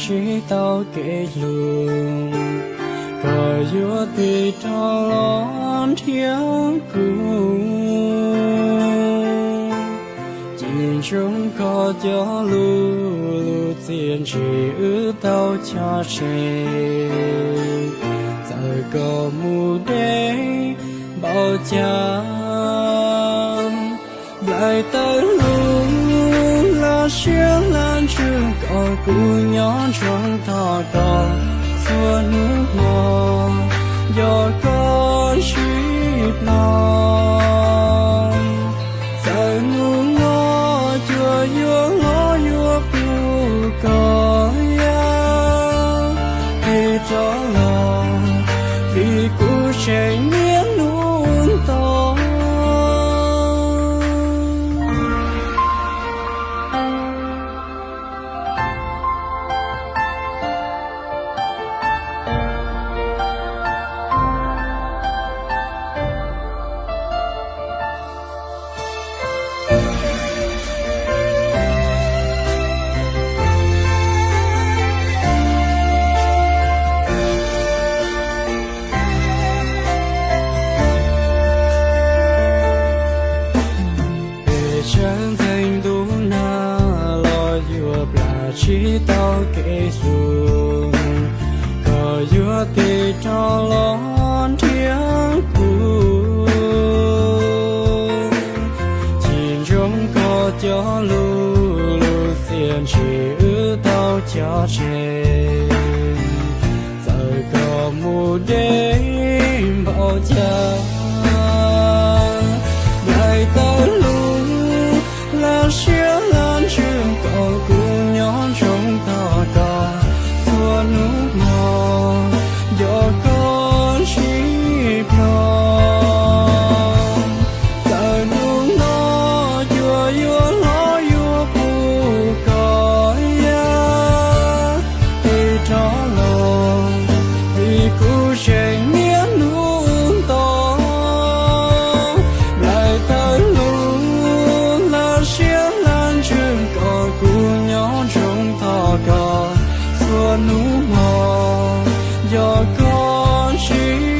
tsis tau kev hlub, koj yuav tig rov los nrhiav kuv. Cim ntsoov koj cov lus, lub txiaj ntsim wb tau cog tseg. Txawm koj mus deb npaum cas, nplaim tawm lub laj siab laj ntsws kom kuv nyob ntsoov tos koj txhua hnub hmo, nco koj sib plho. Txawm hnub no cuag yuav hlob yuav pub koj yam, tig rov los vim kuv tseem niaj hnub nto. Pes tsawg ntxeev ntuj nag los yuav plam tsis tau kev hlub, koj yuav tig rov los nrhiav kuv. Cim ntsoov koj cov lus, lub txiaj ntsim wb tau cog tseg. Txawm koj mus deb npaum cas, nplaim tawm lub laj siab laj ntsws kom kuv nyob ntsoov tos koj txhua hnub hmo, nco koj sib plho. Txawm hnub no cuag yuav hlob yuav pub koj yam, tig rov los vim kuv tseem niaj hnub nto. Nplaim tawm lub laj siab laj ntsws kom kuv nyob ntsoov tos koj txhua hnub hmo, nco koj sib